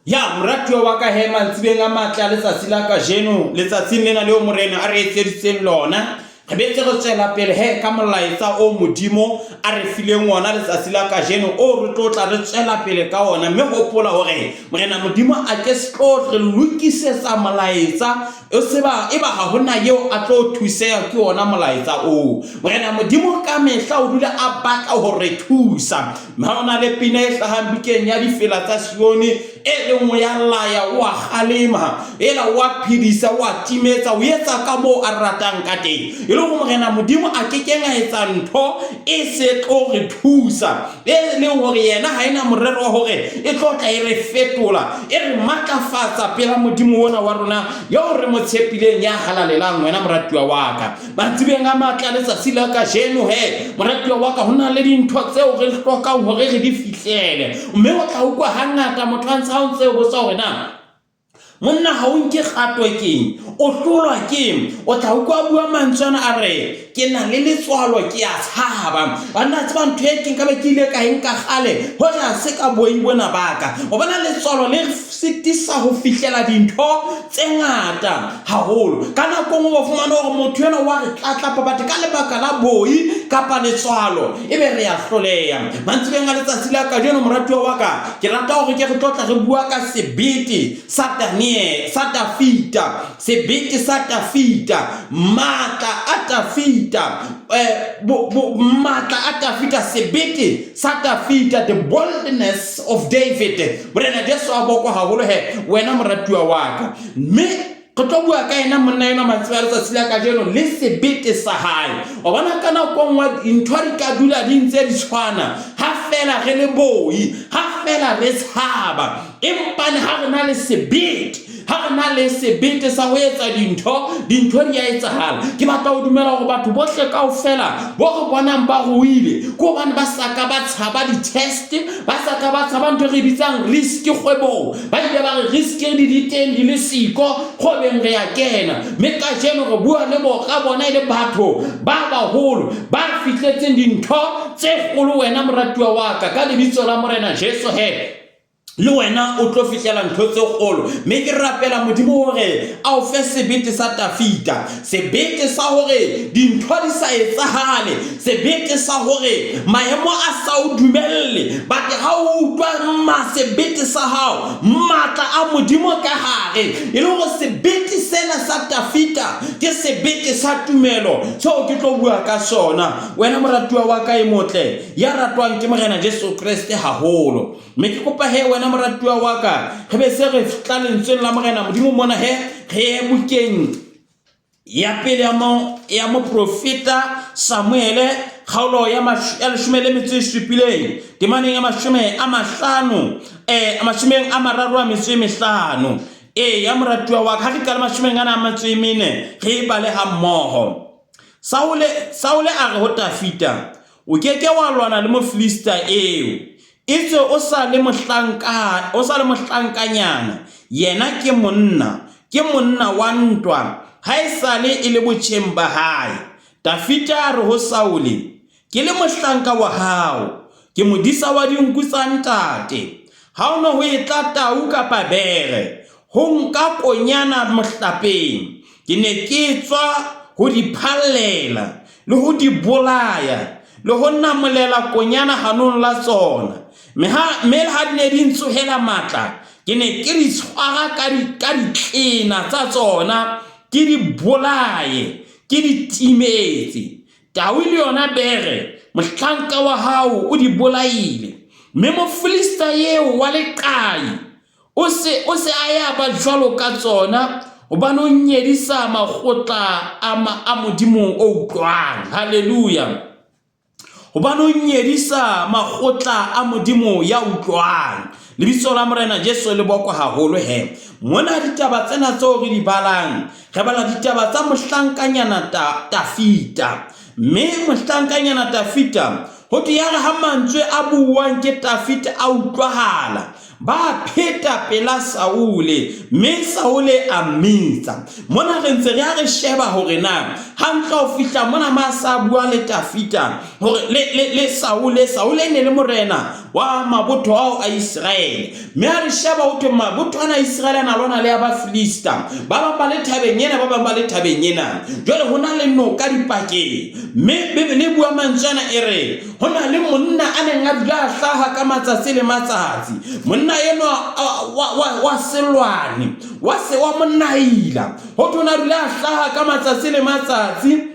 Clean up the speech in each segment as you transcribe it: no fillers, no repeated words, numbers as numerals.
Ya moratuwa wa ka he mantsibeng a matle a letsatsi la kajeno, letsatsing lena leo Morena a re etseditseng lona, re betse re tswela pele he ka molaetsa o Modimo a re fileng ona letsatsi la kajeno, o re tlo tla re tswela pele ka ona. Mme hopola hore Morena Modimo a ke se tlo re lokisetsa molaetsa e seba eba ha hona eo a tlo thuseha ke ona molaetsa oo. Morena Modimo ka mehla o dula a batla ho re thusa. Mme ha o na le pina e hlahang bukeng ya Difela tsa Sione, e leng o ya laya, o a kgalema, ela o a phedisa, o a timetsa, o etsa ka moo a ratang ka teng. E le hore Morena Modimo a ke keng a etsa ntho e se tlo re thusa, e leng hore yena ha e na morero wa hore e tlo tla e re fetola, e re matlafatsa pela Modimo ona wa rona eo re mo tshepileng, ya halalelang, wena moratuwa wa ka. Mantsibeng a matle a letsatsi la kajeno he, moratuwa wa ka, ho na le dintho tseo re hlokang hore re di fihlele. Mme o tla utlwa hangata motho a ntse a o ntse o botsa hore na monna ha o nke kgato keng, o hlolwa keng. O tla utlwa a bua mantswe ana a re, ke na le letswalo, ke a tshaba. Banna tseba ntho e ke nkabe ke ile ka e nka kgale, hoja se ka boi bona ba ka. O bona letswalo le sitisa ho fihlela dintho tse ngata haholo. Ka nako nngwe wa fumana hore motho enwa wa re tlatlapa batho ka lebaka la boi kapa letswalo, ebe re a hloleha. Mantsibeng a letsatsi la kajeno, moratuwa wa ka, ke rata hore ke re tlotla re bua ka sebete sa Daniel, sa Dafita, sebete sa Dafita, matla a Dafita, matla a Dafita, sebete sa Dafita, the boldness of David. Morena Jesu a bokwa haholo he, wena moratuwa wa ka. Mme re tlo bua ka ena monna enwa mantswe a letsatsi la kajeno le sebete sa hae. Wa bona ka nako nngwe dintho di ka dula di ntse di tshwana ha fela re le boi, ha fela re tshaba. Empane ha re na le sebete, ha re na le sebete sa ho etsa dintho, dintho di a etsahala. Ke batla ho dumela hore batho bohle kaofela bo re bonang ba ruile ke hobane ba sa ka ba tshaba di-test, ba sa ka ba tshaba ntho e re bitsang risk kgwebong. Ba ile ba re risk di di teng di le siko kgwebeng re ya kena. Mme kajeno re bua le ka bona e le batho ba baholo ba fihletseng dintho tse kgolo. Wena moratuwa wa ka, ka lebitso la Morena Jesu he, le wena o tlo fihlela ntho tse kgolo. Mme ke rapela Modimo hore a o fe sebete sa Dafita, sebete sa hore dintho di sa etsahale, sebete sa hore maemo a sa o dumelle, but ha o utlwa ma sebete sa hao, matla a Modimo ka hare, e le hore sebete sena sa Dafita ke sebete sa tumelo seo ke tlo bua ka sona. Wena moratuwa wa ka e motle, ya ratwang ke Morena Jesu Kreste haholo. Mme ke kopa he wena moratuwa wa ka, re be se re tla lentsweng la Morena Modimo mona he, re ye bukeng ya pele ya mo ya moprofeta Samuele, kgaolo ya ya leshome le metso e supileng, temaneng ya 50, 30 a metso e mehlano. Ee, ya moratuwa wa ka, ha re qala mashomeng ana a metso e mene, re e bale ha mmoho. Saule a re ho Dafida, O ke ke wa lwana le Mofilista eo, etswe o sa le mohlanka, o sa le mohlankanyana, yena ke monna, ke monna wa ntwa, ha esale e le botjheng ba hae. Dafida a re ho Saule, Ke le mohlanka wa hao, ke modisa wa dinku tsa ntate. Ha ho ne ho etla tau kapa bere, ho nka konyana mohlapeng, ke ne ke tswa ho di phallela le ho di bolaya le ho namolela konyana hanong la tsona. Mme ha, mme ha di ne di ntsohela matla, ke ne ke di tshwara ka di, ka ditlena tsa tsona, ke di bolaye, ke di timetse. Tau le yona bere, mohlanka wa hao o di bolaile. Mme Mofilista eo wa leqai o se o se a ya ba jwalo ka tsona, hobane o nyedisa makgotla a, a Modimo o utlwang. Haleluya! Hobane o nyedisa makgotla a Modimo ya utlwang. Lebitso la Morena Jesu le bokwa haholo he. Mona ditaba tsena tseo re di balang, re bala ditaba tsa mohlankanyana Tafita. Mme mohlankanyana Tafita, ho thwe yare ha mantswe a buuwang ke Tafita a utlwahala, ba pheta pela Saule, mme Saule a mmitsa. Mona re ntse re a re sheba hore na hantle ho fihla mona ma sa bua le Tafita hore le, le, le Saule, Saule e ne le morena wa mabotho ao a Iseraele. Mme ha re sheba ho thwe mabotho ana a Iseraele a na lwana le a Bafilista. Ba bang ba le thabeng ena, ba bang ba le thabeng ena. Jwale ho na le noka dipakeng. Mme Bibele e bua mantswe ana e re, ho na le monna a neng a dula a hlaha ka matsatsi le matsatsi. Monna enwa wa selwane, wa se wa monaila. Ho thwe o ne a dula a hlaha ka matsatsi le matsatsi.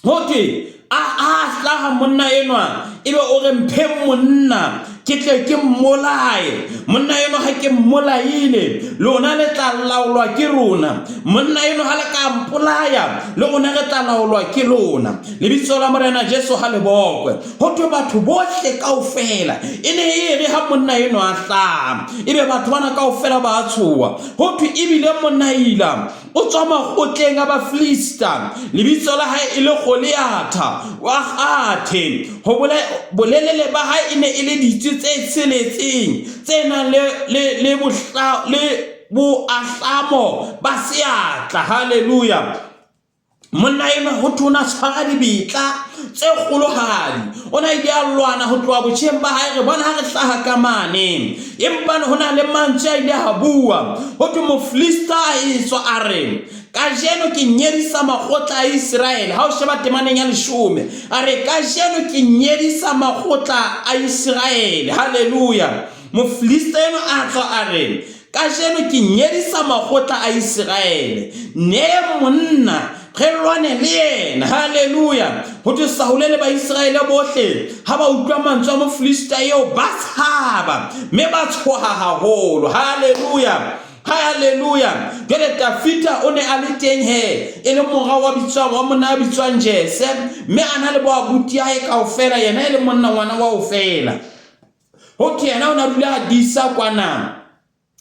Ho thwe a a hlaha monna enwa ebe o re mpheng monna ke tle ke mmolaye monna enwa ha ke mmolaile lona le tla laolwa ke rona monna enwa ha le ka mpolaya le rona re tla laolwa ke lona lebitso la morena jesu ha le bokwe ho thwe batho bohle kaofela e ne e re ha monna enwa a hlaha ebe batho bana kaofela ba tshoha ho thwe ebile monaila O tswa makgotleng a Bafilista, lebitso la hae e le Goliatha wa Gathe. Ho bolelele ba hae e ne e le ditswe tse tsheletseng tse nang le, le, le, bohla, le boahlamo ba seatla. Haleluya! Monna enwa ho thwe o ne a tshwara dibetla tse kgolohadi. O ne a ile a lwana ho tloha botjheng ba hae, re bona ha re hlaha ka mane. Empa ho na le mantswe a ile a bua. Ho thwe Mofilista a etswa a re, Kajeno ke nyedisa makgotla a Iseraele. Ha o sheba temaneng ya leshome, a re, Kajeno ke nyedisa makgotla a Iseraele. Haleluya! Mofilista enwa a tswa a re, Kajeno ke nyedisa makgotla a Iseraele. Nee monna, re lwane le yena. Haleluya! Ho thwe Saule le Baiseraele bohle ha ba utlwa mantswe a Mofilista eo ba tshaba mme ba tshoha haholo. Haleluya! Haleluya! Jwale Dafida o ne a le teng he, e le mora wa bitswang wa monna ya bitswang Jese, mme a na le boabuti hae kaofela, yena e le monna ngwana wa ho fela. Ho thwe yena o ne a dula a disa kwana.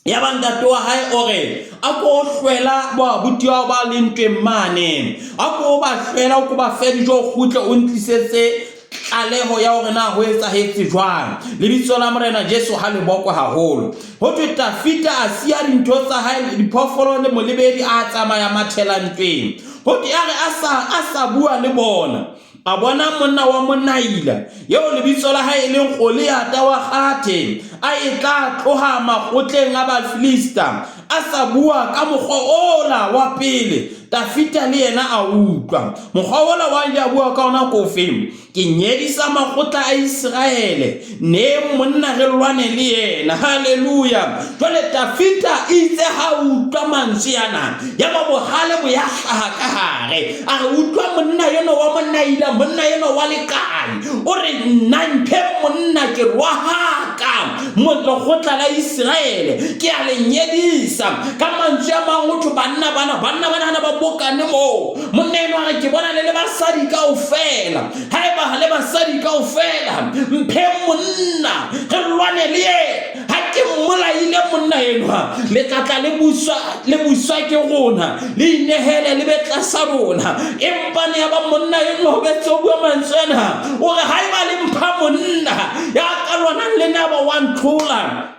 Yaba ntate wa hae o re, a ko hlwela boabuti bao ba leng ntweng mane. A ko ba hlwela, o ko ba fe dijo, o kgutle o ntlisetse tlaleho ya hore na ho etsahetse jwang. Lebitso la Morena Jesu ha le bokwe haholo. Ho thwe Tafita a siya dintho tsa hae, diphoofolo le molebedi, a tsamaya mathela ntweng. Ho thwe a re a sa bua le bona, A bona monna wa Monaila, eo lebitso la hae e leng Goliata wa Gathe, a etla tloha makgotleng a Bafilista, a sa bua ka mokgwa ola wa pele. Dafita le yena a utlwa. Mokgwa ola wa ile a bua ka ona ke ofe? Ke nyedisa makgotla a Iseraele, nee monna re lwane le yena. Haleluya! Jwale Dafita itse ha utlwa mantswe ana, yaba bohale bo ya hlaha ka hare. A re, Utlwa monna enwa wa monaila, monna enwa wa leqai, o re, Nna mphe monna ke rohaka lekgotla la Iseraele, ke a le nyedisa. Ka mantswe a mang ho thwe banna bana, banna bana hana ba bokane moo. Monna enwa a re, Ke bona le le basadi kaofela. Haeba le basadi kaofela, mphe monna re lwane le yena. Ha ke mmolaile monna enwa, le tla tla le buswa, le buswa ke rona, le inehele le be tlasa rona. Empa ne ya ba monna enwa o betse o bua mantswe ana, o re haeba le mpha monna ya ka lwanang le nna ba wa ntlhola,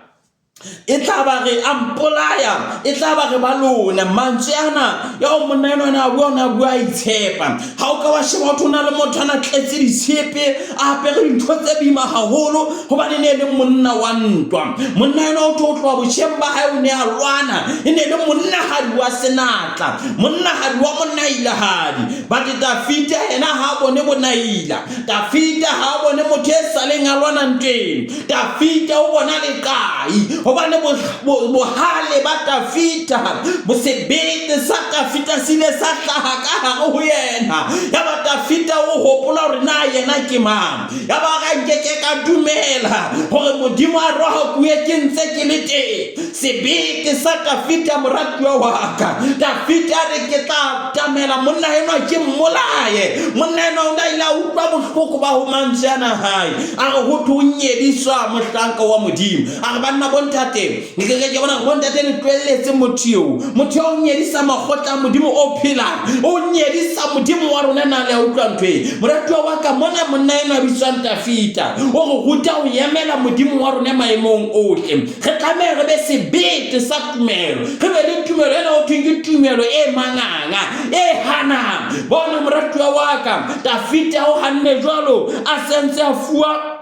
e tla ba re a mpolaya, e tla ba re ba lona. Mantswe ana ya o monna enwa ne a bua, o ne a bua a itshepa. Ha o ka wa sheba ho thwe ho na le motho a na tletse ditshepe, a apere dintho tse boima haholo, hobane ne e le monna wa ntwa. Monna enwa o thwe o tloha botjheng ba hae o ne a lwana, e ne e le monnahadi wa senatla, monnahadi wa monailahadi. But Dafita yena ha a bone bonaila, Dafita ha a bone motho e saleng a lwana ntweng, Dafita o bona leqai, hobane bohale ba Dafita, sebete sa Dafita se ile sa hlaha ka hare ho yena. Yaba Dafita o hopola hore na yena ke mang. Yaba ga nkeke ka dumela hore Modimo a rohakuwe ke ntse ke le teng. Sebete sa Dafita moratuwa wa ka. Dafita a re ke tla tamela monna enwa ke mmolaye. Monna enwa o ne a ile a utlwa bohloko ba ho mantswe ana hae. A re ho thwe o nyediswa mohlanka wa Modimo. A re banna bontate, ke bona bontate le tlohelletse motho eo. Motho eo o nyedisa makgotla a Modimo o phelang. O nyedisa Modimo wa rona na le a utlwa ntho e. Moratuwa wa ka mona monna enwa a bitswang Dafita o re ruta ho emela Modimo wa rona maemong ohle. Re tlameha re be sebete sa tumelo, re be le tumelo ena ho thweng ke tumelo e manganga, e hanang. Bona moratuwa wa ka, Dafita o hanne jwalo, a sentse a fuwa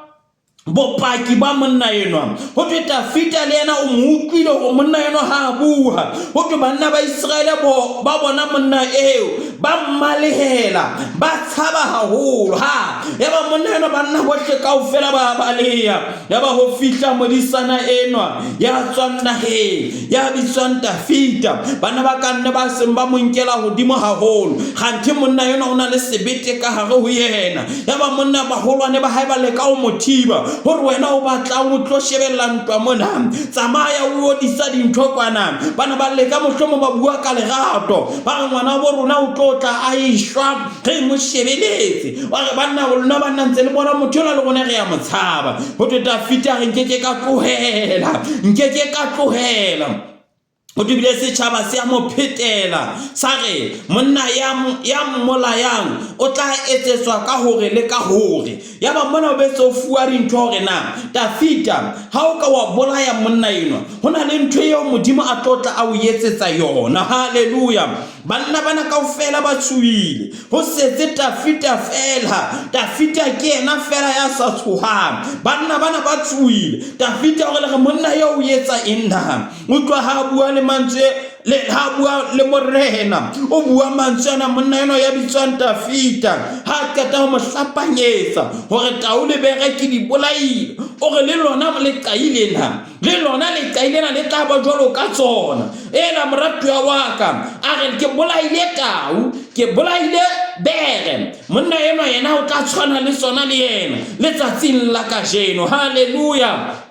Bopaki ba monna enwa. Ho thwe Tafita le yena o mo utlwile hore monna enwa ha a bua. Ho thwe banna ba Iseraele bo, ba bona monna eo, ba mmalehela, ba tshaba haholo. Ha yaba monna enwa banna bohle kaofela ba baleha. Yaba ho fihla modisana enwa ya tswang naheng, ya bitswang Tafita. Banna ba ka nne ba seng ba mo nkela hodimo haholo. Kganthe monna enwa o na le sebete ka hare ho yena. Yaba monna baholwane ba hae ba leka ho mo thiba hore wena o batlang o tlo shebella ntwa mona, tsamaya o yo disa dintho kwana. Ba ne ba leka mohlomong ba bua ka lerato, ba re ngwana bo rona o tlo tla a eshwa re mo shebeletse. Ba re banna lona banna ntse le bona motho enwa le rona re ya mo tshaba. Ho thwe Dafita a re nke ke ka tlohela, nke ke ka tlohela. Ho tobile setjhaba se a mo phetela sa re, Monna ya, ya mmolayang o tla etsetswa ka hore le ka hore. Yaba mona o betse o fuwa dintho hore na, Dafita, ha o ka wa bolaya monna enwa, ho na le ntho eo Modimo a tlo tla a o etsetsa yona. Haleluya! Banna bana kaofela ba tshohile, ho setse Dafita feela. Dafita ke yena feela ya sa tshohang. Banna bana ba tshohile. Dafita o re le re monna eo o etsa eng na? Utlwa ha a bua le mantswe le ha bua le morena, o bua mantswe ana monna enwa ya bitswang Dafita, ha a qeta ho mo hlapanyetsa hore tau le bere ke di bolaile, o re le lona leqai lena, le lona leqai lena le tla ba jwalo ka tsona. Ela moratuwa wa ka, a re ke bolaile tau, ke bolaile bere, monna enwa yena o tla tshwana le tsona le yena letsatsing la kajeno. Haleluya!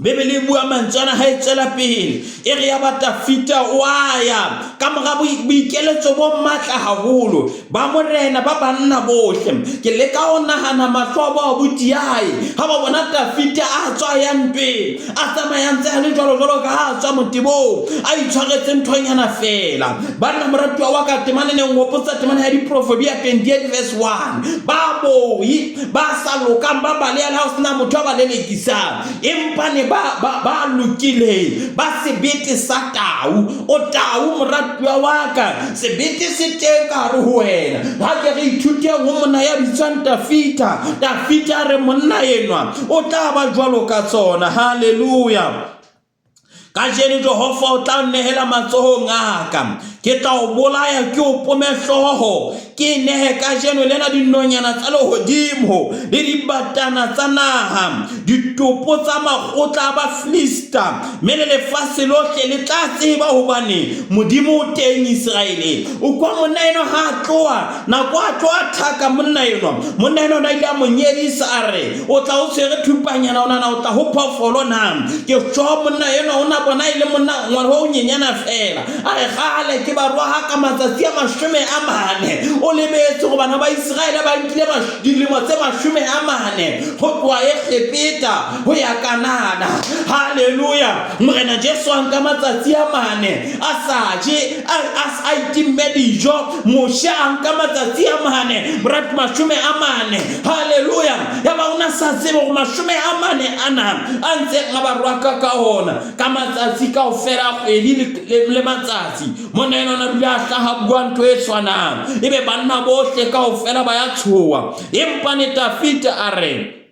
Bibele e bua mantswe ana ha e tswela pele e re ya ba Tafita o a ya ka mora boikeletso bo matla haholo ba morena ba banna bohle. Ke leka ho nahana mahlo a bao botiae ha ba bona Tafita a tswa ya ntweng, a tsamaya ntse a le jwalo jwalo ka ha a tswa motebong, a itshwaretse nthonyana feela. Banna moratuwa wa ka, temana neng hopotsa temana ya Diproverbia 28 verse 1. Ba boi ba sa lokang ba baleha le ha ho sena motho a ba lelekisang, empa ne ba, ba, ba lokileng ba sebete sa tau. O tau moratuwa wa ka, sebete se teng ka hare ho wena. Ha ke re ithuteng ho monna ya bitswang Dafita. Dafita a re monna enwa o tla ba jwalo ka tsona. Haleluya! Kajeno Jehova o tla nnehela matsohong a ka. Ke tla o bolaya, ke o pome hlooho, ke e nehe kajeno lena dinonyana tsa lehodimo le dibatana tsa naha, ditopo tsa makgotla a Bafilista, mme le lefatshe lohle le tla tseba hobane Modimo o teng Iseraeleng. O kwa monna enwa ha a tloha, nako a tloha thaka monna enwa. Monna enwa o ne a ile a mo nyedisa a re, O tla o tshwere thupanyana, o nahana o tla ho phoofolo na? Ke sure monna enwa o na bona e le monna ngwana o nyenyana feela. A re kgale ke ba roha ka matsatsi a 40. O lebetse gore bana ba Iseraele ba nkile dilemo tse 40 ho tloha Egepeta ho ya Kanana. Haleluya! Morena Jesu a nka matsatsi a mane a sa je, a itimme dijo. Moshe a nka matsatsi a mane, 40. Haleluya! Yaba o na sa tsebe gore 40 ana a ntseng a ba rwaka ka ona ka matsatsi kaofela, kgwedi le matsatsi. Monna enwa o na dula a hlaha bua ntho e tshwanang, ebe banna bohle kaofela ba ya tshoha. Empa ne Dafita a re,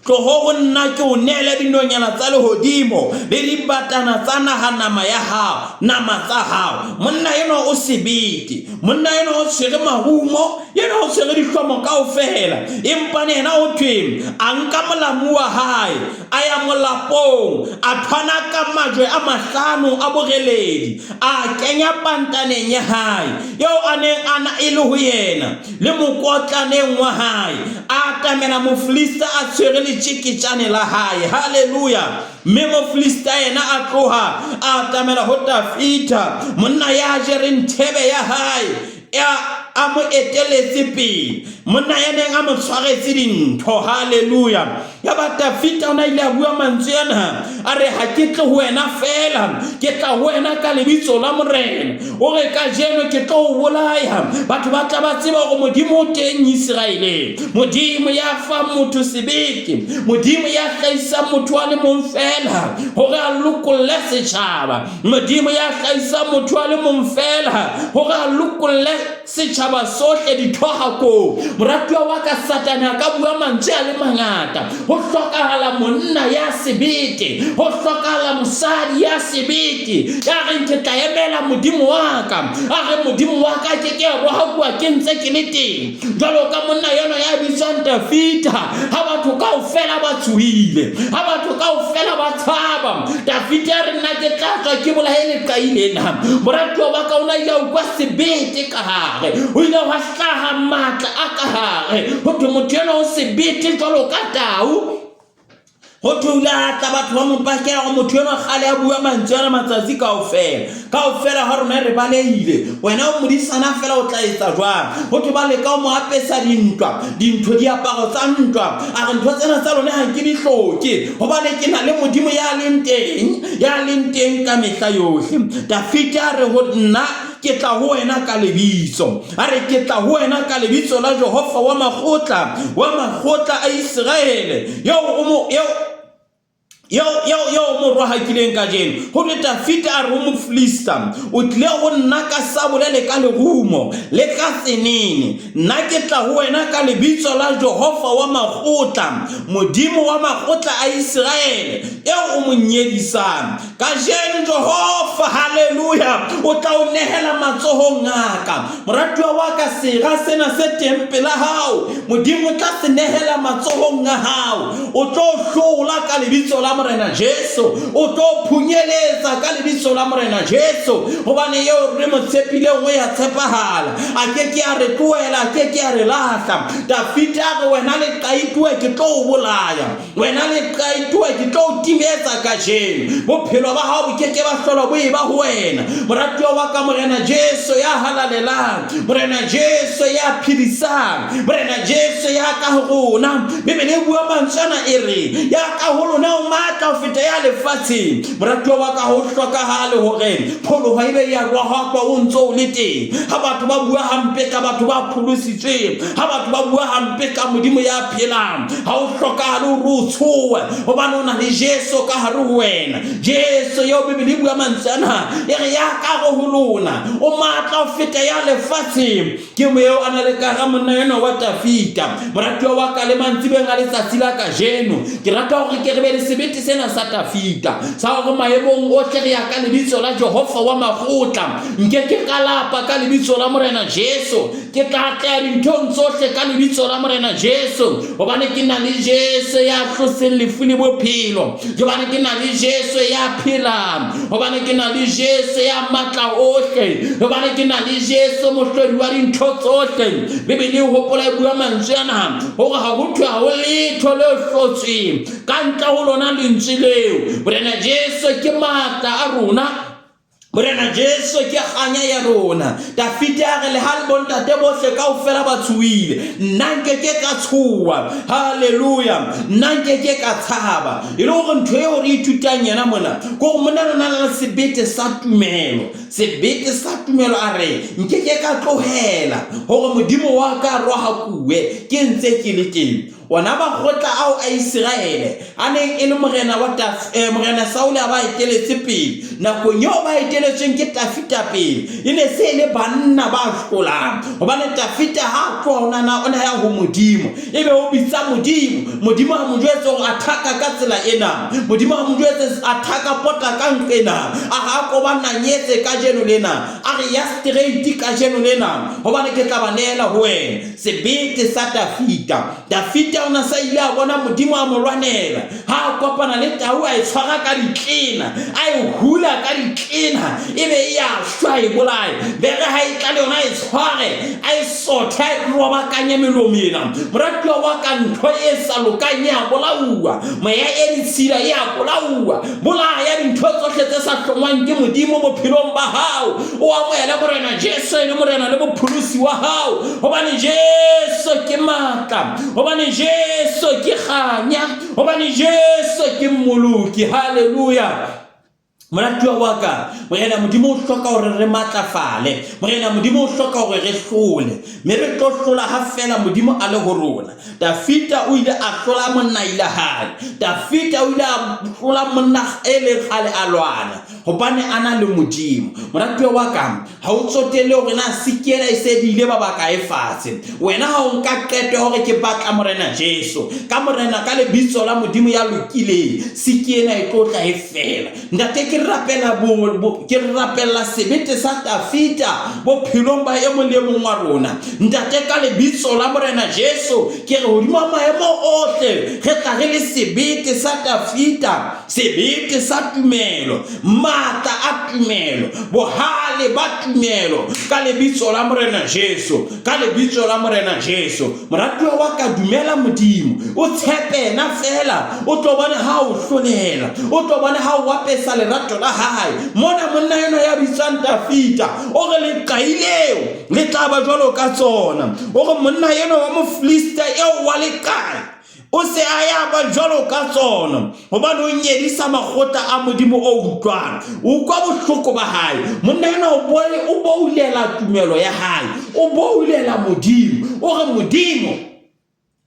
Tloho ho nna ke o neele dinonyana tsa lehodimo le dibatana tsa naha nama ya hao, nama tsa hao. Monna enwa o sebete, monna enwa o tshwere marumo, enwa o tshwere dihlomo kaofela. Empa yena o thwe a nka molamu wa hae, a ya molapong, a thwana ka majwe a mahlano a boreledi, a kenya pantaneng ya hae eo a neng a na e le ho yena, le mokotlaneng wa hae, a atamela Mofilista a tshwere letjeketjane la hae. Haleluya! Mme Mofilista yena a tloha a atamela ho Dafita, monna ya jereng thebe ya hae, ya a mo eteletse pele, monna ya neng a mo tshwaretse dintho. Haleluya! Yaba Dafita o ne a ile a bua mantswe ana, a re, Ha ke tle ho wena feela, ke tla ho wena ka lebitso la Morena. O re, Kajeno ke tlo o bolaya, batho ba tla ba tseba hore Modimo o teng Iseraeleng. Modimo ya fang motho sebete, Modimo ya hlahisang motho a le mong feela hore a lokolle setjhaba, Modimo ya hlahisang motho a le mong feela hore a lokolle setjhaba sohle dithohakong. Moratuwa wa ka, Satane a ka bua mantswe a le mangata. Ho Ho hlokahala monna ya sebete, ho hlokahala mosadi ya sebete ya reng ke tla emela Modimo wa ka. A re Modimo wa ka ke ke rohakuwa ke ntse ke le teng. Jwalo ka monna enwa ya bitswang Dafita, ha batho kaofela ba tshohile, ha batho kaofela ba tshaba, Dafita a re nna ke tla tswa ke bolaye leqai lena. Moratuwa wa ka o na ile a utlwa sebete ka hare, o ile wa hlaha matla a ka hare. Ho thwe motho enwa o sebete jwalo ka tau. Ho thwe o ile a tla batho ba mo pakela gore motho enwa kgale a bua mantswe ana matsatsi kaofela. Kaofela ha rona re balehile. Wena o modisana fela o tla etsa jwang? Ho thwe ba leka ho mo apesa dintwa, dintho, diaparo tsa ntwa. A re ntho tsena tsa lona ha ke di hloke hobane ke na le Modimo ya leng teng, ya leng teng ka mehla yohle. Dafita a re ho nna ke tla ho wena ka lebitso. A re ke tla ho wena ka lebitso la Jehova wa makgotla, wa makgotla a Iseraele, eo o mo eo eo eo eo o mo rohakileng kajeno. Ho thwe Dafita a re ho Mofilista, o tlile ho nna ka sabole le ka lerumo le ka tsenene. Nna ke tla ho wena ka lebitso la Jehova wa makgotla, Modimo wa makgotla a Iseraele, eo o mo nyedisang. Kajeno Jehova, haleluya, o tla o nehela matsohong a ka. Moratuwa wa ka, sera sena se teng pela hao, Modimo o tla se nehela matsohong a hao. O tlo hlola ka lebitso la Morena Jesu. O tlo phunyeletsa ka lebitso la Morena Jesu. Hobane eo re mo tshepileng o ya tshepahala. A ke ke a re tlohela, a ke ke a re lahla. Dafita a re, wena leqaituwe ke tlo o bolaya. Wena leqaitoe, ke tlo o timetsa kajeno. Bophelo ba hao bo ke ke ba hlola bo eba ho wena. Moratuwa wa ka, Morena Jesu ya halalelang, Morena Jesu ya phedisang, Morena Jesu ya ka ho rona. Bibele e bua mantswe ana e re, ya ka ho lona o matla ho feta ya lefatsheng. Moratuwa wa ka, ho hlokahale hore pholoho e be ya rohakwa o ntso o le teng. Ha batho ba bua hampe ka batho ba pholositsweng, ha batho ba bua hampe ka Modimo ya phelang, ha o hlokahale hore o tshohe hobane o na le Jesu ka hare ho wena. Jesu eo Bibele e bua mantswe ana e re ya ka hare ho lona o matla ho feta ya lefatsheng. Ke eo a na le ka hara monna enwa wa Tafita. Moratuwa wa ka le mantsibeng a letsatsi la kajeno, ke rata hore ke re be le sebete sena sa Tafita sa hore maemong ohle re ya ka lebitso la Jehova wa makgotla. Nke ke ka lapa ka lebitso la Morena Jesu. Ke tla atleha dinthong tsohle ka lebitso la Morena Jesu, hobane ke na le Jesu ya tloseng lefu le bophelo, hobane ke na le Jesu ya phelang, hobane ke na le Jesu ya matla ohle, hobane ke na le Jesu mohlodi wa dintho tsohle. Bibele e hopola e bua mantswe ana hore ha ho thwe ha ho letho le hlotsweng ka ntle ho lona lentswe leo. Morena Jesu ke matla a rona. Morena Jesu ke kganya ya rona. Dafita a re, Leha le bontate bohle kaofela ba tshohile, nna nke ke ka tshoha. Haleluya! Nna nke ke ka tshaba. E le hore ntho eo re ithutang yena mona, ke hore monna o na le sebete sa tumelo. Sebete sa tumelo a re, nke ke ka tlohela hore Modimo wa ka a rohakuwe ke ntse ke le teng. Ona makgotla ao a Iseraele, a neng e le morena wa Taf, eh, morena Saule a ba eteletse pele. Nakong eo ba eteletsweng ke Tafita pele, e ne se e le banna ba hlolang. Hobane Tafita ha a tloha o nana o ne a ya ho Modimo, ebe o bitsa Modimo. Modimo a mo jwetse hore athaka ka tsela ena. Modimo a mo jwetse athaka pota ka nqena. A re a ko ba nanyetse kajeno lena. A re ya straight kajeno lena, hobane ke tla ba neela ho wena. Sebete sa Dafita. Dafita o na sa ile a bona Modimo a mo lwanela. Ha a kopana le tau a e tshwara ka ditlena, a e hula ka ditlena, e be e a shwa e bolaye. Bere ha e tla le yona e tshware, a e sothe, a e robakanye melomo ena. Moratuwa wa ka, ntho e sa lokang e a bolauwa, moya e ditshila e a bolauwa. Bolaya dintho tsohle tse sa hlongwang ke Modimo bophelong ba hao. O amohele Morena Jesu e le Morena le Mopholosi wa hao, hobane Jesu ke matla, hobane Jesu ke kganya, hobane Jesu ke Mmoloki. Haleluya! Moratuwa wa ka, Morena Modimo o hloka hore re matlafale. Morena Modimo o hloka hore re hlole. Mme re tlo hlola ha feela Modimo a le ho rona. Dafida o ile a hlola monna ile hae. Dafida o ile a hlola monna e leng kgale a lwana hobane a na le Modimo. Moratuwa wa ka, ha o tsotelle hore na sikela e se di ile ba bakae fatshe. Wena ha o nka qeto ya hore ke batla Morena Jesu, ka Morena ka lebitso la Modimo ya lokileng, siki ena e tlo tla e fela. Ntate ke rapela ke rapella sebete sa Dafida bophelong ba e mong le e mong wa rona. Ntate ka lebitso la Morena Jesu ke re hodima maemo ohle re tla re le sebete sa Dafida, sebete sa tumelo, matla a tumelo, bohale ba tumelo ka lebitso la Morena Jesu, ka lebitso la Morena Jesu. Moratuwa wa ka dumela Modimo, o tshepe yena feela, o tlo bone ha o hlolela, o tlo bone ha o apesa lerato la hae. Mona monna enwa ya bitswang Dafida o re leqai leo le tla ba jwalo ka tsona. O re monna enwa wa Mofilista eo wa leqai o se a ya ba jwalo ka tsona gobane o nyedisa makgotla a modimo o utlwang o utlwa bohloko ba hae monna ena o boulela tumelo ya hae o boulela modimo o re modimo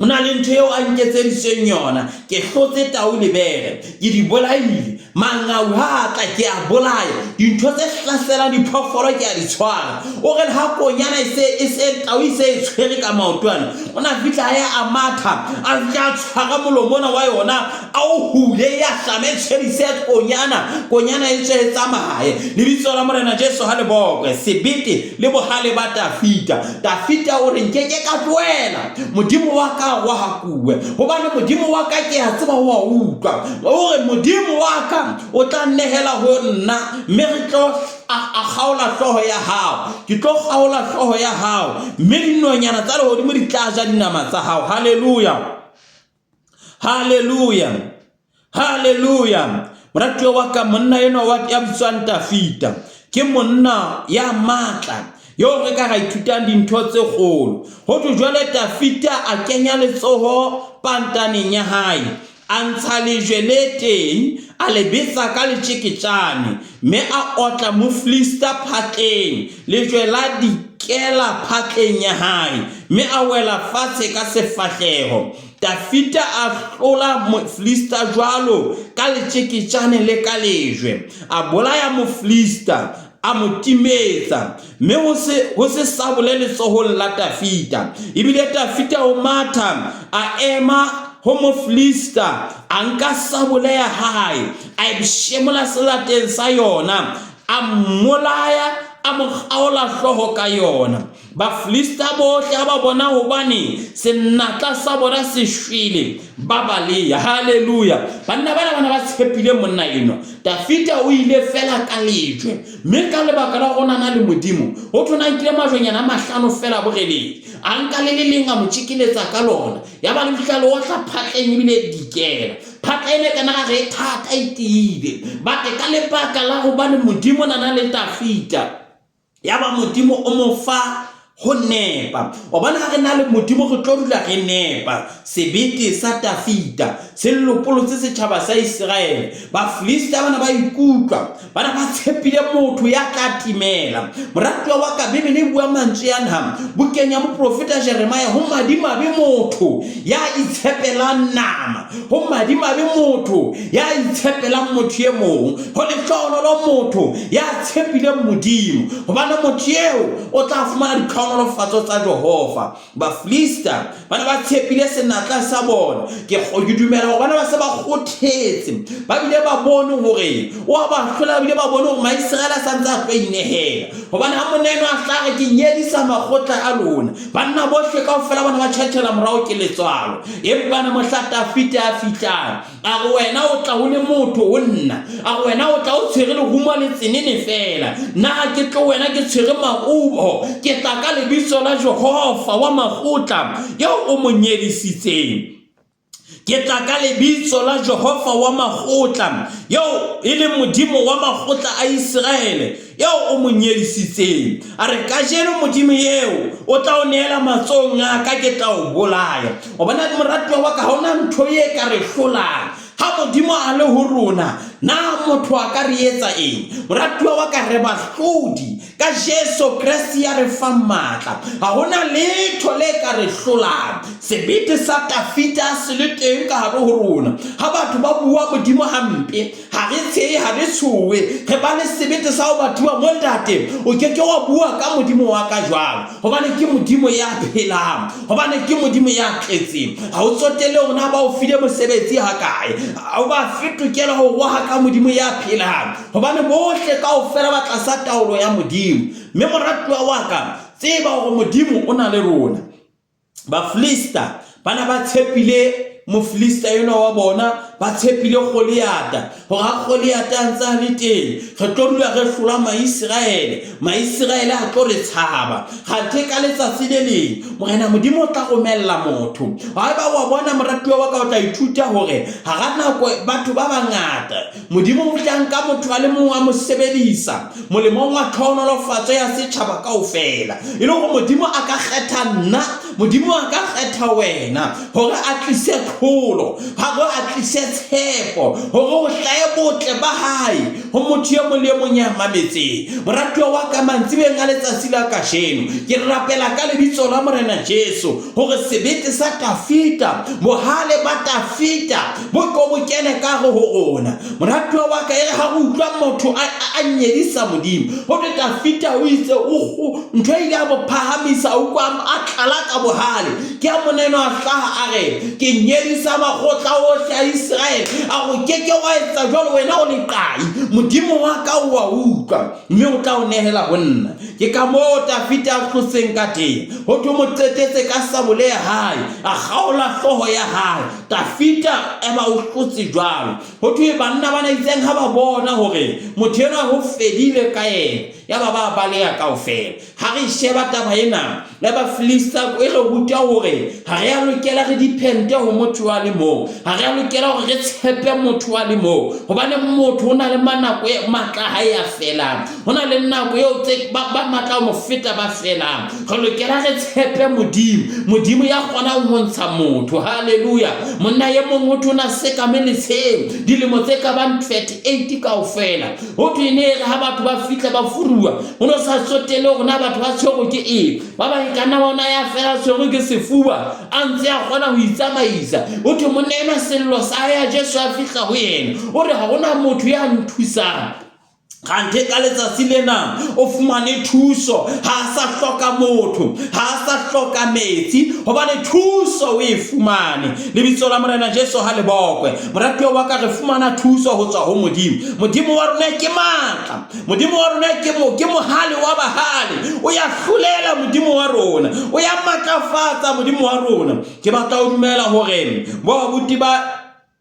o na le ntho eo a nketseditseng yona ke hlotse tau le bere ke di bolaile Mangau ha a tla ke a bolaya, dintho tse hlaselang diphoofolo ke a di tshwara. O re le ha konyana e se e se tau e se e tshwere ka maotwana, o na fihla a ya a matha, a fihla a tshwara molomo ona wa yona, a o hule ya hlame e tshwerise konyana, konyana e tswe e tsamaye. Lebitso la Morena Jesu ha le bokwe. Sebete le bohale ba Dafida. Dafida o re nkeke ka tlohela Modimo wa ka wa hakuwe, hobane Modimo wa ka ke a tseba o a utlwa. O re Modimo wa ka o tla nnehela ho nna, mme re tlo a kgaola hlooho ya hao. Ke tlo kgaola hlooho ya hao, mme dinonyana tsa lehodimo di tla ja dinama tsa hao. Haleluya, haleluya, haleluya. Moratuwa wa ka, monna enwa wa ya bitswang Dafida ke monna ya matla yo re ka ra ithutang dintho tse kgolo. Ho thwe jwale Dafida a kenya letsoho pantaneng ya hae, a ntsha lejwe le teng, a le betsa ka letjeketjane, mme a otla Mofilista phatleng. Lejwe la dikela phatleng ya hae, mme a wela fatshe ka sefahleho. Dafida a hlola Mofilista jwalo ka letjeketjane le ka lejwe. A bolaya Mofilista, a mo timetsa, mme ho se, ho se sabole letsohong la Dafida. Ebile Dafida o matha, a ema ho Mofilista, a nka sabole ya hae, a e pshemola selateng sa yona, a mmolaya, a mo kgaola hlooho ka yona. Bafilista bohle ha ba bona hobane senatla sa bona se shwele, ba baleha. Haleluya! Banna bana ba ne ba tshepile monna enwa. Dafida o ile feela ka lejwe, mme ka lebaka la hore o na na le Modimo, ho thwe o na nkile majwenyana a mahlano feela boreledi, a nka le le leng a mo tjekeletsa ka lona, yaba le fihla le otla phatleng ebile e dikela. Phatla ena e kana ra re e thata e tiile, but ka lebaka la hobane Modimo o na na le Dafida, Yaba Modimo o mo fa ho nepa. Wa bona ha re na le Modimo re tlo dula re nepa. Sebete sa Dafida se lopolotse setjhaba sa Iseraele. Bafilista bana ba ikutlwa ba na ba tshepile motho ya tla timela. Moratuwa wa ka, Bibele e bua mantswe ana bukeng ya moprofeta Jeremia, ho madimabe motho ya itshepelang nama, ho madimabe motho ya itshepelang motho e mong, ho lehlohonolo motho ya tshepileng Modimo, hobane motho eo o tla fumana ditlhohonolofatso tsa Jehova. Bafilista ba ne ba tshepile senatla sa bona. Ke ke dumela hore ba ne ba se ba kgothetse, ba bile ba bone hore o a ba hlola, ba bile ba bone hore Maiseraele a sa ntse a tlo inehela. Hobane ha monna enwa a hlaha re ke nyedisa makgotla a lona, banna bohle kaofela ba ne ba tjhatjhela morao ke letswalo. Empa na mohla Dafida a fihlang, A re, Wena o tla o le motho ho nna. A re, Wena o tla o tshwere lerumo le tsenene feela. Nna ha ke tlo wena ke tshwere maruo. Ke tla ka lebitso la Jehova wa makgotla, eo o mo nyedisitseng. Ke tla ka lebitso la Jehova wa makgotla, eo e leng Modimo wa makgotla a Iseraele, eo o mo nyedisitseng. A re, Kajeno Modimo eo o tla o neela matsohong a ka, ke tla o bolaya. O bona, moratuwa wa ka, ha hona ntho e ka re hlolang. Ha Modimo a le ho rona, Na motho a ka re etsa eng? Moratuwa wa ka, re bahlodi ka Jesu Kreste ya re fang matla. Ha ho na letho le ka re hlolang. Sebete sa Tafita se le teng ka hare ho rona. Ha batho ba bua Modimo hampe, ha re tshehe, ha re tshohe. Re ba le sebete sa ho ba thuba mo ntate. O ke ke wa bua ka Modimo wa ka jwalo, hobane ke Modimo ya phelang, hobane ke Modimo ya tletseng. Ha o tsotelle hore na ba o file mosebetsi hakae, ha o ba fe tokelo ho rohaka Modimo ya phelang, hobane bohle kaofela ba tlasa taolo ya Modimo. Mme moratuwa wa ka, tseba hore Modimo o na le rona. Bafilista ba na ba tshepile Mofilista enwa wa bona, ba tshepile Goliata hore ha Goliata a ntse a le teng, re tlo dula re hlola Maiseraele, Maiseraele a tlo re tshaba. Kganthe ka letsatsi le leng Morena Modimo o tla romella motho. Haeba wa bona moratuwa wa ka, o tla ithuta hore hara nako batho ba bangata Modimo o tla nka motho a le mong a mo sebedisa molemong wa tlhohonolofatso ya setjhaba kaofela. E le hore Modimo a ka kgetha nna, Modimo a ka kgetha wena hore a tlise tlholo, hore a tlise tshepo, hore ho hlahe botle ba hae ho motho e mong le e mong ya mametseng. Moratuwa wa ka, mantsibeng a letsatsi la kajeno, ke rapela ka lebitso la Morena Jesu hore sebete sa Tafita, bohale ba Tafita bo ko bo kene ka hare ho rona. Moratuwa wa ka, e re ha re utlwa motho a nyedisa Modimo, ho thwe Tafita o itse o ntho e ile ya mo phahamisa, a utlwa a tlala ka bohale. Ke ha monna enwa a hlaha a re, ke nyedisa makgotla ohle a Iseraele, a re o ke ke wa etsa jwalo, wena o leqai. Modimo wa ka o a utlwa, mme o tla o nehela ho nna. Ke ka moo Tafita a hlotseng ka teng. Ho thwe o mo qetetse ka sabole ya hae, a kgaola hlooho ya hae. Dafida eba o hlotse jwalo. Ho thwe banna bana itseng ha ba bona hore motho enwa ho fedile ka yena, yaba ba baleha kaofela. Ha re sheba taba ena ya Bafilista e re ruta hore ha re a lokela re depende ho motho a le mong. Ha re a lokela hore re tshepe motho a le mong, hobane motho o na le manako e matla a hae a felang. Ho na le nako eo tse ba ba matla ho mo feta ba felang. Re lokela re tshepe Modimo, Modimo ya kgonang ho ntsha motho. Haleluya! Monna e mong ho thwe o na sekame letsheng dilemo tse ka bang 38 kaofela. Ho thwe e ne e re ha batho ba fihla ba furuwa, ho no sa tsotelle hore na batho ba tshwerwe ke eng. Ba bang e ka nna ba ona ya fela tshwerwe ke sefuba, a ntse a kgona ho itsamaisa. Ho thwe monna enwa sello sa hae ha Jesu a fihla ho yena, o re ha hona motho ya nthusang. Kganthe ka letsatsi lena o fumane thuso, ha a sa hloka motho, ha a sa hloka metsi, hobane thuso o e fumane. Lebitso la Morena Jesu ha le bokwe. Moratuwa wa ka, re fumana thuso ho tswa ho Modimo. Modimo wa rona ke matla, Modimo wa rona ke mo ke mohale wa bahale. O ya hlolela Modimo wa rona, o ya matlafatsa Modimo wa rona. Ke batla ho dumela hore bo abuti ba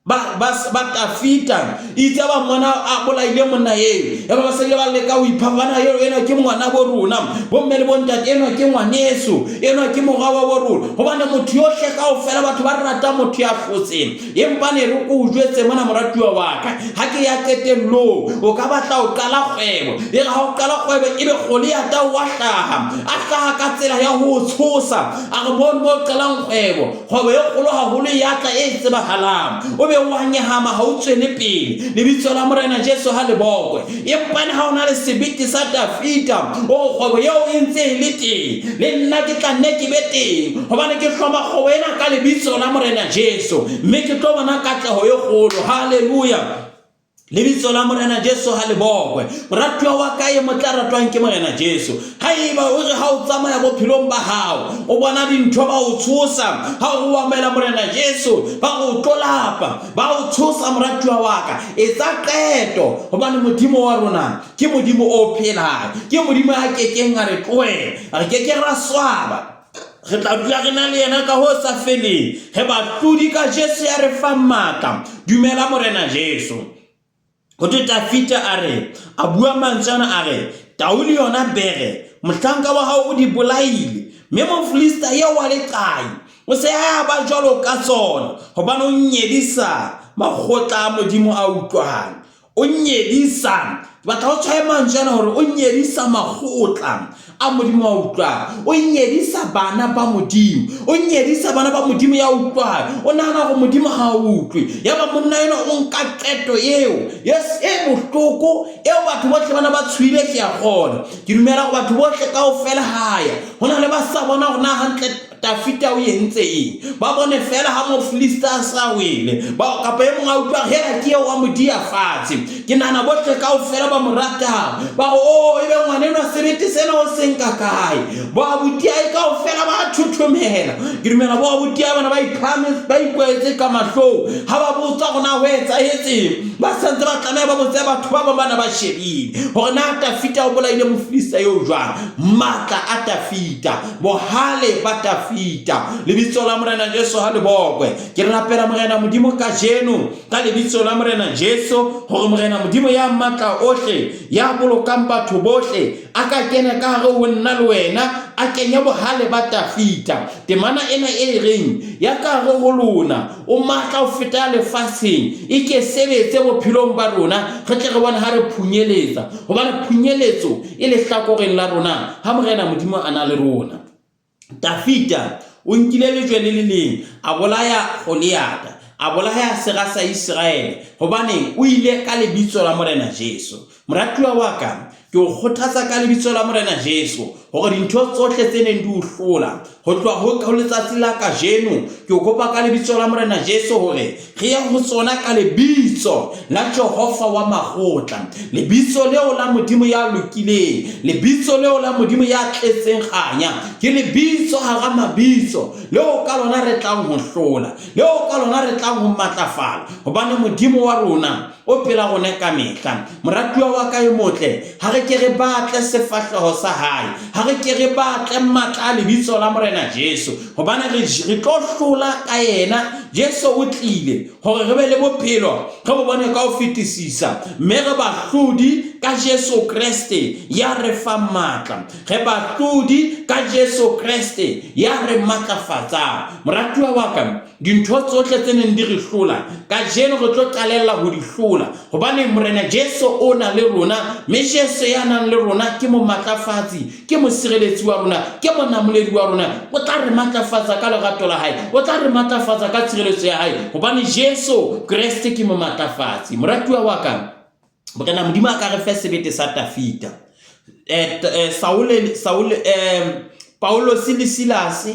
ba ba ba Tafita itse ba mmona a bolaile monna eo, ya ba ba se ba leka ho iphapana, eo enwa ke ngwana bo rona, bomme le bontate, enwa ke ngwaneso, enwa ke mora wa bo rona, hobane motho yohle kaofela batho ba rata motho ya hlotseng. Empa ne re ko o jwetse mona moratuwa wa ka, ha ke ya qetellong, o ka batla ho qala kgwebo, e re ha o qala kgwebo ebe Goliata wa hlaha, a hlaha ka tsela ya ho o tshosa, a re mono mo o qalang kgwebo, Kgwebo e kgolo haholo ya tla e tsebahalang. O be wa nyahama ha o tswele pele. Lebitso la Morena Jesu ha le bokwe. Empa le ha o na le sebete sa Dafida, o re kgwebo eo e ntse e le teng, le nna ke tla nne ke be teng, hobane ke hloma kgwebo ena ka lebitso la Morena Jesu, mme ke tlo bona katleho e kgolo. Haleluya! Lebitso la Morena Jesu ha le bokwe. Moratuwa wa ka e motle a ratwang ke Morena Jesu. Haeba o re ha o tsamaya bophelong ba hao, o bona dintho ba o tshosa, ha o amohela Morena Jesu, ba re o tlo lapa, ba o tshosa moratuwa wa ka, etsa qeto, hobane Modimo wa rona ke Modimo o phelang, ke Modimo a kekeng a re tlohela, re keke ra swaba. Re tla dula re na le yena ka ho sa feleng. Re bahlodi ka Jesu ya re fang matla. Dumela Morena Jesu. Ho thwe Dafida a re, a bua mantswe ana a re, Tau le yona bere, mohlanka wa hao o di bolaile, mme Mofilista eo wa leqai o se a ba jwalo ka tsona, hobane o nyedisa makgotla a Modimo a utlwang. O nyedisa, ke batla o tshwaye mantswe ana hore o nyedisa makgotla a Modimo wa utlwang. O nyedisa bana ba Modimo. O nyedisa bana ba Modimo ya utlwang. O nahana hore Modimo ha a utlwe. Yaba monna enwa o nka qeto eo, yes, e bohloko eo batho bohle bana ba tshohile ke a kgona. Ke dumela hore batho bohle kaofela haya. Ho na le ba sa bona hore na hantle Dafita o entse eng. Ba bone feela ha Mofilista a sa wele. Ba, kapa e mong a utlwa hela ke eo wa mo dia fatshe. Ke nahana bohle kaofela ba mo ratang. Ba re, Oh, ebe ngwana enwa sebete sena o se nka kae? Bo abuti hae kaofela ba thothomela. Ke dumela bo abuti hae bana ba iphahame, ba ikwahetse ka mahlong. Ha ba botsa hore na ho etsahetseng, ba sa ntse ba tlameha ba botse batho ba bang ba na ba shebile hore na Dafita o bolaile Mofilista eo jwang. Matla a Dafita. Bohale ba Dafita. Lebitso la Morena Jesu ha le bokwe. Ke rapela Morena Modimo kajeno ka lebitso la Morena Jesu hore Morena Modimo ya matla ohle, ya bolokang batho bohle, a ka kena ka hare ho nna le wena, a kenye bohale ba Dafita. Temana ena e reng ya ka hare ho lona o matla ho feta ya lefatsheng e ke sebetse bophelong ba rona, re tle re bone ha re phunyeletsa, hobane phunyeletso e lehlakoreng la rona ha Morena Modimo a na le rona. Dafita o nkile lejwe le le leng a bolaya Goliata, a bolaya sera sa Iseraele, hobane o ile ka lebitso la Morena Jesu. Moratuwa wa ka, ke o kgothatsa ka lebitso la Morena Jesu hore dintho tsohle tse neng di o hlola ho tloha ho letsatsi la kajeno, ke o kopa ka lebitso la Morena Jesu hore re ye ho tsona ka lebitso la Jehova wa makgotla, lebitso leo la Modimo ya lokileng, lebitso leo la Modimo ya tletseng kganya. Ke lebitso hara mabitso leo ka lona re tlang ho hlola, leo ka lona re tlang ho matlafala, hobane Modimo wa rona o pela rona kamehla. Moratuwa wa ka e motle, ha re ke re batle sefahleho sa hae, ha re ke re batle matla a lebitso la Morena Jesu, hobane re, re tlo hlola ka yena. Jesu o tlile hore re be le bophelo, re bo bone ka ho fetisisa, mme re bahlodi ka Jesu Kreste ya re fang matla. Re bahlodi ka Jesu Kreste ya re matlafatsang. Moratuwa wa ka, Dintho tsohle tse neng di re hlola, kajeno re tlo qalella ho di hlola, hobane Morena Jesu o na le rona, mme Jesu ya nang le rona ke momatlafatsi, ke mosireletsi wa rona, ke monamoledi wa rona. O tla re matlafatsa ka lerato la hae, o tla re matlafatsa ka tshireletso ya hae, hobane Jesu Kreste ke momatlafatsi. Moratuwa wa ka, Morena Modimo a ka re fe sebete sa Tafita. Saule, Saule, Paulose le Silase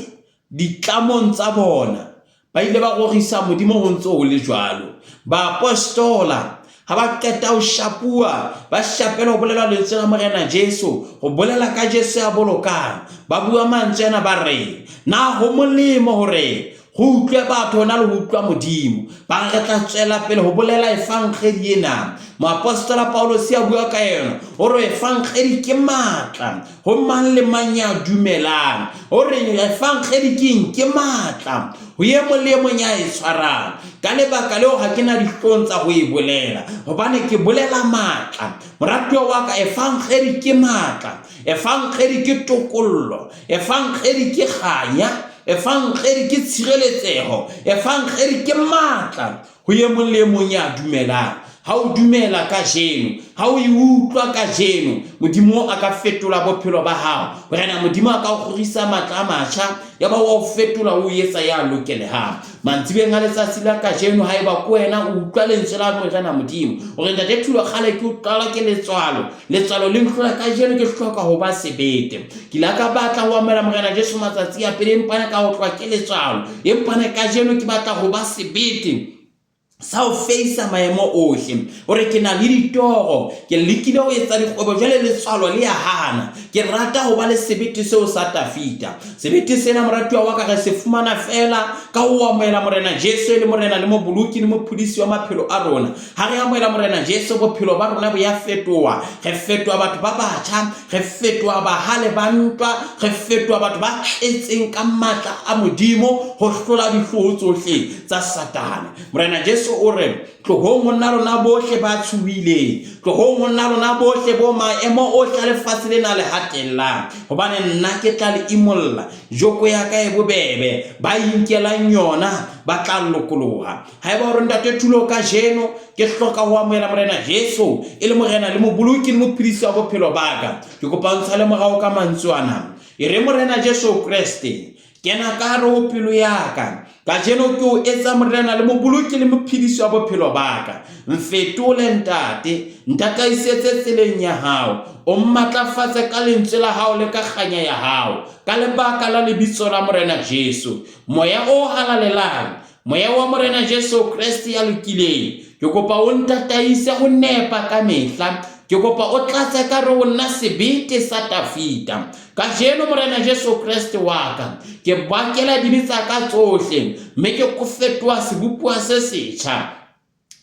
Ditlamong tsa bona, ba ile ba rorisa Modimo ho ntse ho le jwalo. Baapostola ha ba qeta ho shapuwa, ba shapela ho bolela lentswe la Morena Jesu, ho bolela ka Jesu ya bolokang. Ba bua mantswe ana ba re, Na ho molemo hore ho utlwe batho hona le ho utlwa Modimo? Ba re, Re tla tswela pele ho bolela evangedi ena. Moapostola Paulosi a bua ka yona, o re evangedi ke matla Ho mang le mang ya dumelang. O re evangedi ke eng? Ke matla ho e mong le e mong ya e tshwarang. Ka lebaka leo ha ke na dihlong tsa ho e bolela, hobane ke bolela matla. Moratuwa wa ka, evangedi ke matla. Evangedi ke tokollo. Evangedi ke kganya. Evangedi ke tshireletseho. Evangedi ke matla ho e mong le e mong ya dumelang. Ha o dumela kajeno, ha o e utlwa kajeno, Modimo a ka fetola bophelo ba hao. Morena Modimo a ka o kgorisa matla a matjha, ya ba wa o fetola o etsa ya lokelehang. Mantsibeng a letsatsi la kajeno, haeba ke wena o utlwa lentswe la Morena Modimo, o re, Ntate Thulo, kgale ke o qala ke letswalo, letswalo le nhlola kajeno, ke hloka ho ba sebete. Ke ile ka batla ho amohela Morena Jesu matsatsi a pele, empa ka otlwa ke letswalo. Empa kajeno ke batla ho ba sebete sa ho feisa maemo ohle. O re, ke na le ditoro, ke lekile ho etsa dikgwebo, jwale letswalo le ya hana. Ke rata ho ba le sebete seo sa Tafita. Sebete sena, moratuwa wa ka, re se fumana feela ka ho amohela Morena Jesu e le Morena le Moboloki le Mophodisi wa maphelo a rona. Ha re amohela Morena Jesu, bophelo ba rona bo ya fetoha. Re fetoha batho ba batjha, re fetoha bahale ba ntwa, re fetoha batho ba tletseng ka matla a Modimo ho hlola dihlooho tsohle tsa Satane. Morena Jesu Jesu o re, Tlohong ho nna lona bohle ba tshohileng, tlohong ho nna lona bohle bo maemo ohle a lefatshe lena le hatellang, hobane nna ke tla le imolla. Joko ya ka e bobebe, ba inkelang yona ba tla lokoloha. Haeba o re, Ntate Thulo, kajeno ke hloka ho amohela Morena Jesu e le Morena le Moboloki le Mophedisi wa bophelo ba ka, ke kopa o ntshale morao ka mantswe ana. E re, Morena Jesu Kreste, Kena ka hare ho pelo ya ka. Kajeno ke o etsa Morena le Moboloki le Mophedisi wa bophelo ba ka. Mfetole, Ntate. Ntataisetse tseleng ya hao. O mmatlafatse ka lentswe la hao le ka kganya ya hao. Ka lebaka la lebitso la Morena Jesu. Moya o Halalelang, Moya wa Morena Jesu Kreste ya lokileng, ke kopa o ntataise ho nepa ka mehla. Ke kopa o tlatse ka re ho nna sebete sa Tafita. Kajeno Morena Jesu Kreste wa ka, ke bakela dibe tsa ka tsohle, mme ke fetoha sebopuwa se setjha.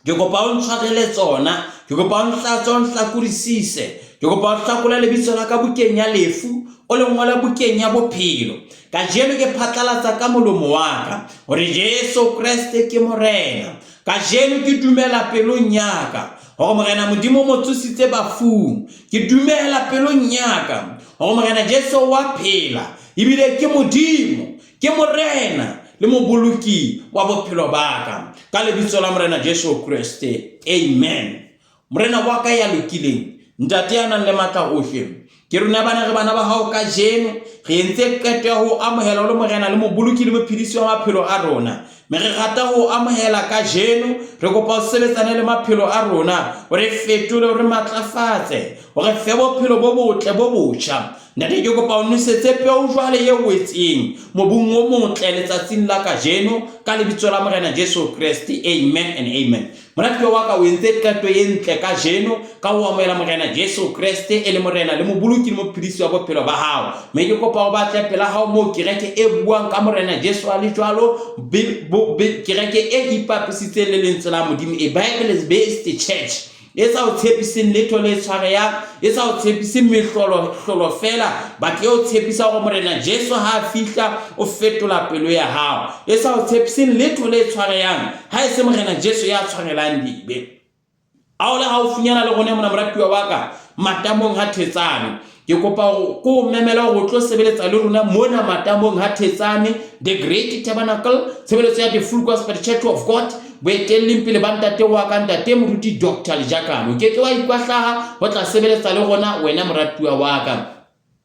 Ke kopa o ntshwarele tsona, ke kopa o ntlatse, o nhlakodisise. Ke kopa o hlakole lebitso la ka bukeng ya lefu, o le ngole bukeng ya bophelo. Kajeno ke phatlalatsa ka molomo wa ka hore Jesu Kreste ke Morena. Kajeno ke dumela pelong ya ka hore Morena Modimo o mo tsositse bafung. Ke dumela pelong ya ka hore Morena Jesu wa phela ebile ke Modimo. Ke Morena le Moboloki wa bophelo ba ka. Ka lebitso la Morena Jesu Kreste. Amen. Morena wa ka ya lokileng, Ntate ya nang le matla ohle, ke rona bana re bana ba hao kajeno, re entse qeto ya ho amohela o le Morena le Moboloki le Mophedisi wa maphelo a rona. Mme re rata ho amohela kajeno, re kopa o sebetsane le maphelo a rona, o re fetole, o re matlafatse, o re fe bophelo bo botle bo botjha. Ntate, ke kopa o nosetse peo jwale e wetseng mobung o motle letsatsing la kajeno ka lebitso la Morena Jesu Kreste. Amen and amen. Moratuwa wa ka, o entse qeto e ntle kajeno ka ho amohela Morena Jesu Kreste e le Morena le Moboloki le Mophedisi wa bophelo ba hao. Mme ke kopa o batle pela hao moo kereke e buang ka Morena Jesu a le jwalo, kereke e ipapisitseng le lentswe la Modimo, a Bible is based church. e sa o tshepiseng letho le tshwareyang, e sa o tshepiseng mehlolohlolo fela, but e o tshepisa gore Morena Jesu ha a fihla o fetola pelo ya hao. E sa o tshepiseng letho le tshwareyang, ha e se Morena Jesu ya tshwarelang dibe. A o le haufinyana le rona mona moratuwa wa ka, matamong ha Thetsane. Ke kopa hore ko o memela hore o tlo sebeletsa le rona mona matamong ha Thetsane, The Great Tabernacle, tshebeletso ya The Full Gospel Church of God, boetelleng pele ba ntate wa ka ntate moruti Dr. Lejakane. O ke ke wa ikwahlaha ho tla sebeletsa le rona wena moratuwa wa ka.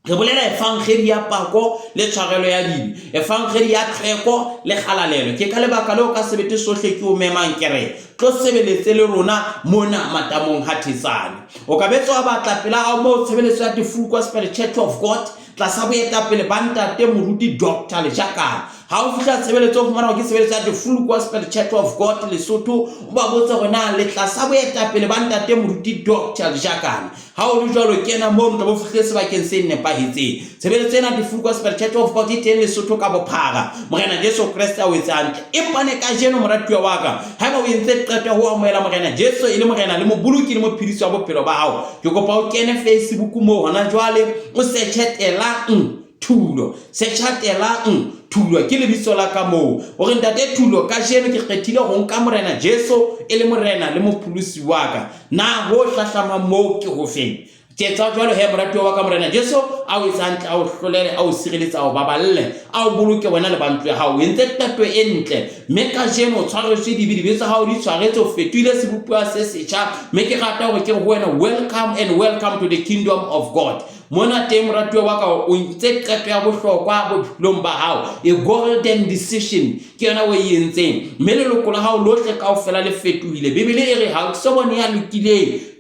Re bolela efangedi ya pako le tshwarelo ya dibe, efangedi ya tlhweko le kgalalelo. Ke ka lebaka leo ka sebete sohle ke o memang ke re tlo sebeletse le rona mona matamong ha Thetsane. O ka betse wa batla pela hao moo tshebeletso ya The Full Gospel Church of God tlasa boetapele ba ntate moruti Dr. Lejakane. Ha o fihla tshebeletso o fumana hore ke tshebeletso ya The Full Gospel Church of God Lesotho, o ba botse hore na le tlasa boetapele ba ntate moruti Dr. Lejakane. Ha o le jwalo kena mono tla bo fihlile sebakeng se nepahetseng. Tshebeletso ena The Full Gospel Church of God e teng Lesotho ka bophara. Morena Jesu Kreste a o etse hantle. Empa ne kajeno moratuwa wa ka, haeba o entse qeto ya ho amohela Morena Jesu e le Morena le Moboloki le Mophedisi wa bophelo ba hao, ke kopa o kene Facebook moo hona jwale o searche Telang Thulo. Searcha Telang Thulo ke lebitso la ka moo. O re Ntate Thulo, kajeno ke kgethile ho nka Morena Jesu e le Morena le Mopholosi wa ka. Na ho hlahlamang moo ke hofeng? Ketsa jwalo he moratuwa wa ka Morena Jesu a o etse hantle, a o hlolele, a o sireletse, a o baballe, a o boloke wena le ba ntlo ya hao. O entse qeto e ntle, mme kajeno o tshwaretswe dibe, dibe tsa hao di tshwaretswe, o fetohile sebopuwa se setjha. Mme ke rata hore ke re ho wena, welcome and welcome to the kingdom of God. Mona teng moratuwa wa ka, o entse qeto ya bohlokwa bophelong ba hao, a golden decision ke yona o e entseng, mme leloko la hao lohle kaofela le fetohile. Bibele e re ha o so bone ya lokileng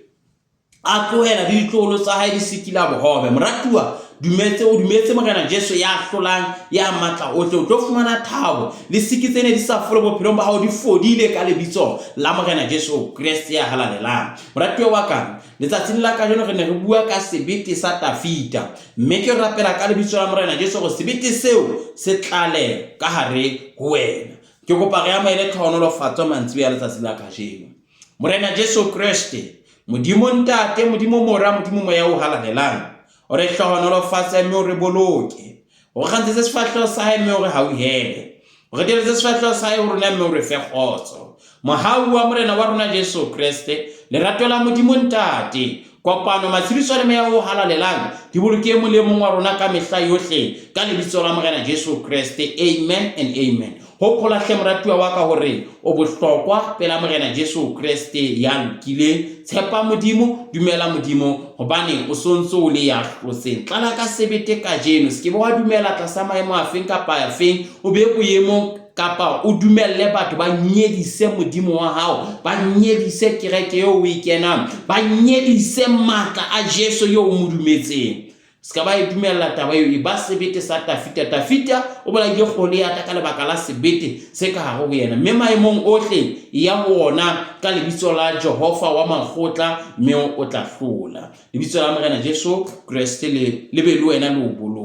a tlohela le ditloholo tsa hae di sikila bohobe. Moratuwa, dumetse, o dumetse Morena Jesu ya hlolang, ya matla ohle, o tlo fumana thabo. Le siki tse ne di sa fole bophelong ba hao di fodile ka lebitso la Morena Jesu Kreste ya halalelang. Moratuwa wa ka, letsatsing la kajeno re ne re bua ka sebete sa Tafita, mme ke rapela ka lebitso la Morena Jesu hore sebete seo se tlale ka hare ho wena. Ke kopa re amohele tlhohonolofatso mantsiboya a letsatsi la kajeno. Morena Jesu Kreste, Modimo Ntate, Modimo Mora, Modimo Moya o Halalelang, o re hlohonolofatse mme o re boloke. O re kgantshetse sefahleho sa hae mme o re hauhele. O re teletse sefahleho sa hae ho rona mme o re fe kgotso. Mohau wa Morena wa rona Jesu Kreste, lerato la Modimo Ntate, kopano, matshediso le Meya o Halalelang di boloke e mong le e mong wa rona ka mehla yohle, ka lebitso la Morena Jesu Kreste. Amen and amen. Hopola hle moratuwa wa ka hore o bohlokwa pela Morena Jesu Kreste ya lokileng. Tshepa Modimo, dumela Modimo, hobane o sontso o le ya hlotseng. Tlala ka sebete kajeno, se ke be wa dumela tlasa maemo afeng kapa afeng, o be boemong kapa o dumelle batho ba nyedise Modimo wa hao, ba nyedise kereke eo o e kenang, ba nyedise matla a Jesu eo o mo dumetseng. Se ka ba e dumella taba eo, e ba sebete sa Tafita. Tafita o bolaile Goliata ka lebaka la sebete se ka hare ho yena. Mme maemong ohle ya ho ona ka lebitso la Jehova wa makgotla, mme o tla hlola. Lebitso la Morena Jesu Kreste le le be le wena le o boloke.